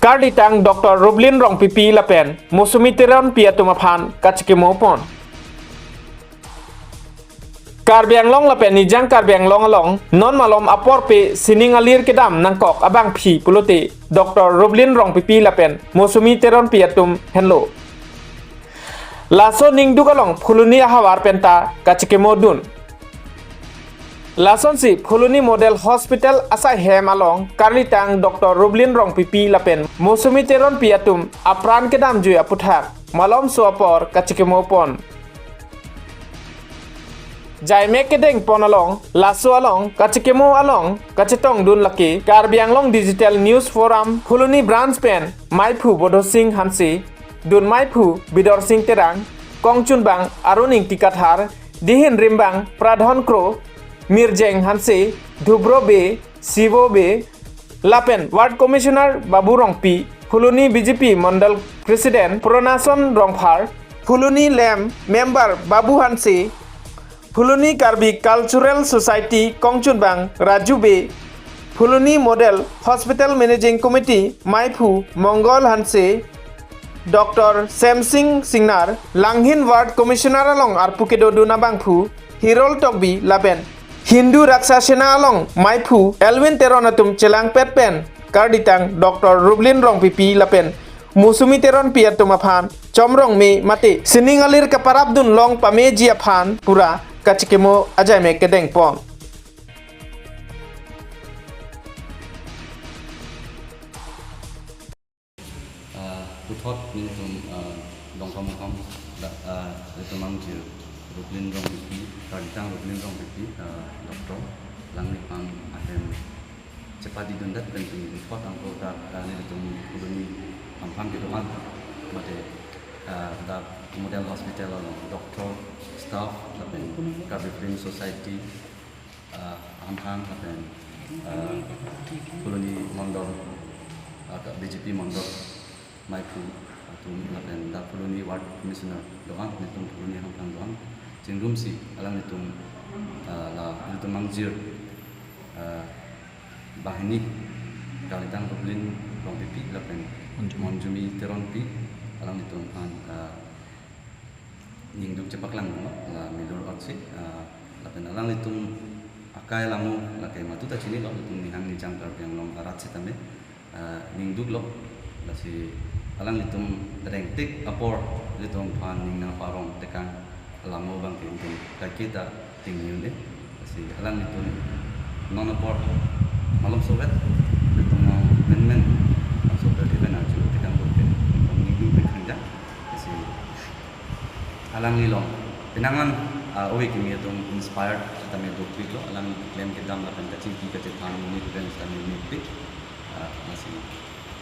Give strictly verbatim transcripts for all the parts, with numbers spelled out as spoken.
karditang Doctor Rublin Rongpipi lapen Mosumi Teronpi atum aphan kachekimo pon. Karbi Anglong lapen Nijang Karbi Anglong along non malom aporpe sining alir kedam nangkok abangpi pulote Doctor Rublin Rongpipi lapen Mosumi Teronpi atum henlo. Laso ningduk along Phuloni ahavar penta kachekimo dun. Lasonsi Phuloni Model Hospital asai hem along karditang Doctor Rublin Rongpipi lapen Mosumi Teronpi atum apran kedamjui aputhak malomso apor kachekimo pon. Jaimek kedeng pon along, laso along kachekimo along kachetongdun lake Karbi Anglong Digital News Forum Phuloni Branch pen maiphu Bodho Sing Hanse, dun maiphu Bidor Sing Terang, kongchunbang Arun Ingti Kathar, dihin rimbang Pradhan Kro, Mirjeng Hanse, Dhubro Bey, Sibo Bey, lapen Ward Commissioner Babu Rongpi, Phuloni B J P Mandal President Pronason Rongphar, Phuloni LAMP Member Babu Hanse, Phuloni Karbi Cultural Society kongchunbang Raju Bey, Phuloni Model Hospital Managing Committee maiphu Mongol Hanse, Doctor Semsing Singnar, Langhin Ward Commissioner along arpu kedodun abangphu Hirol Tokbi lapen Hindu Raksha Sena along maiphu Elwin Teron atum chelangpet pen karditang Doctor Rublin Rongpipi lapen Mosumi Teronpi atum aphan chomrong me mate sining alir kaparapdun long pameji aphan pura kachekimo ajaimek kedeng pon. Ah, puthot nelitum, ah, Dongkamukam, da, ah, nelitum angjir Rublin Rongpipi, karditang Rublin Rongpipi, ah, Doctor, alangliphan ahem chepadidundet pen pini puthot angko dak, ah, nelitum Phuloni hamphang kedo-an, mate, ah, dak Model Hospital along doctor, staff, lapen Karbi Film Society, ah, hamphang lapen, ah, Phuloni Mondol, ah, B J P Mondol maiphu atum lapen dak Phuloni Ward Commissioner do-an, nelitum Phuloni hamphang do-an chingrumsi alanglitum, ah, la nelitum angjir, ah, banghini karditang Rublin Rongpipi lapen Monjumi. Monjumi Teronpi alanglitum aphan, ah, ningduk chepaklang, no? La milur otsi, ah, lapen alanglitum akai alamo lake matu ta chinilo, nelitum Nihang Nijang Karbi Anglong arat sitame, ah, ningduklo, lasi alanglitum rengtik apor nelitum aphan ning nangparong tekang alamo abangke nelitum kaiketa tingni un-e. Lasi alanglitum non apor malomsovet nelitum non menmen malomsovet kepen arju tekang doke nelitum ningduk tekang ja. Lasi alangli along penang an, ah, ove kimi atum inspired sitame dopiklo, alangli keklem kedam lapen kachingki kachethan monit pen sitame mepik. Ah, lasi,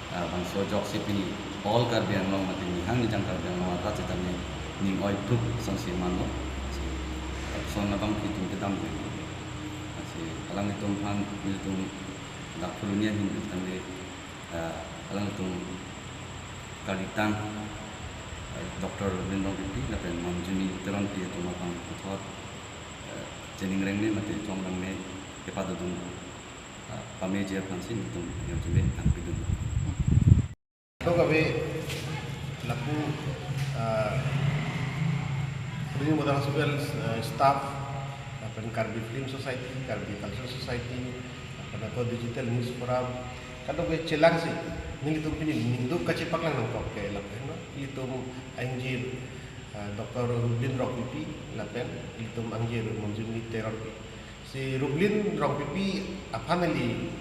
ah, bangso ajoksi pini all Karbi Anglong mate Nihang Nijang Karbi Anglong arat sitame ning oi thup asonsi manlo. Lasi, ah, lason abangpi itum kedam ke. Lasi alanglitum aphan nelitum dak Phuloni ahin sitame, ah, alanglitum karditang, ah, Doctor Rublin Rongpipi lapen Monjumi Teronpi atum aphan puthot, ah, cheningreng me mate chomrang me kepadodun, ah, pameji aphansi nelitum ajaimek nangpidun. Kadokave lapu, ah, Phuloni Model Hospital, ah, staff, lapen Karbi Film Society, Karbi Cultural Society, lapen ako Digital News Forum, kadokave chelangsi nelitum pini ningduk kachepaklang nangkok ke lapen, no? Nelitum angjir, ah, Doctor Rublin Rongpipi lapen nelitum angjir Monjumi Teronpi. Si Rublin Rongpipi aphan neli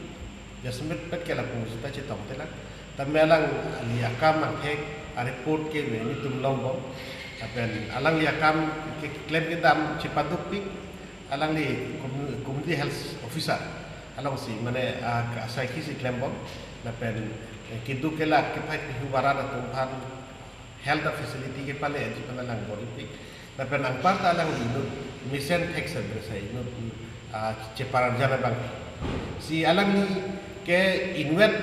jasemet pet ke lapu sita chetong telang. Tame alangli akam angthek areport ke nelitum longbom. Lapen alangli akam ke klem kedam chepadukpik, alangli commu-, community health officer alongsi mane, ah, asaikhi si klembom. Lapen, eh, keduk kelak kepahai kehu varan atum aphan health facility kepale aji pen alang bor-ipik. Lapen anparta alangli inut mesen thek sebre sai inut, ah, cheparjan abang. Si alangli ke inwet,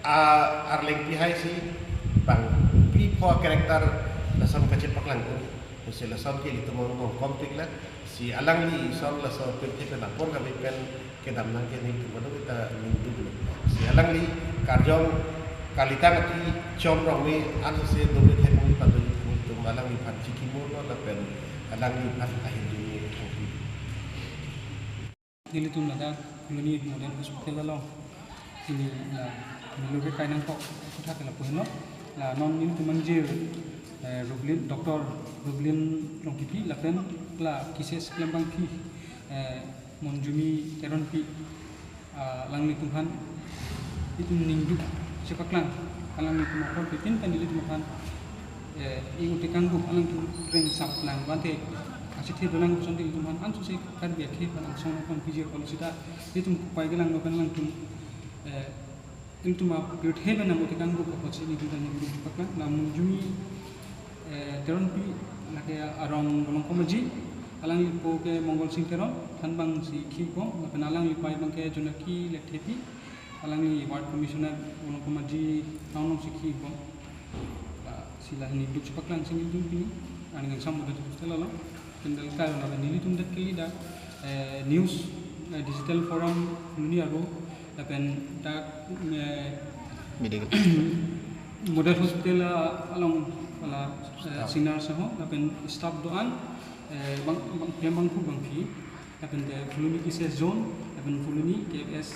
ah, arleng pihai si bang phli pho character lason kachepaklang un. Si lason ke ilitum mong kongkom pikla. Si alangli ison laso pirthe pen apor kami pen kedam nang ke nelitum kadokave ta ningduk lo. Si alangli karjong Kalitang ati Chom Rongme ansose dome thekmi padun tum alangliphan chikimon lapen alangliphan ahirjume thangpi. Nelitum ladak Phuloni Model Hospital along pini la melo ke kainang kok kutha ke lapu henlo. La non nelitum angjir, eh, Rublin, Doctor Rublin Rongpipi lapen la cases klembangpi, eh, Monjumi Teronpi, ah, alanglitum aphan itum ningduk chepaklang, alanglitum aphan pitin pen ilitum aphan, eh, i-uti kanggup alangtum reng sap lang bante, achethe dolang koson ilitum aphan ansose Karbi akhei aphan angsong aphan pijir policy ta itum kupai kelang lapen alangtum, eh, ilitum apirthe pen nang-uti kanggup apotsi nelitum ta ningduk chepaklang. La Monjumi, eh, Teronpi lake arong Bolongkom Aji, alanglipo ke Mongol Sing Teron, thanbang si khibom, lapen alanglipai abang ke Jonaki Lekthepi, alangli Ward Commissioner Bolongkom Aji town along si khibom. La si la ningduk chepaklang si nelitum pini, aning kangsam Model Hospital along, kendal karon lapen nelitum dak kali dak, eh, news, eh, digital forum Phuloni aro, lapen dak, eh, Medical. Model Hospital, ah, along la, eh, Staff. Senior saho, lapen staff do-an, eh, bang, bang, klembangpo bangpi, lapen te Phuloni cases zone, lapen Phuloni K F S,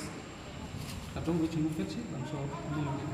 kadokave chingmupet si, bangso, melo ke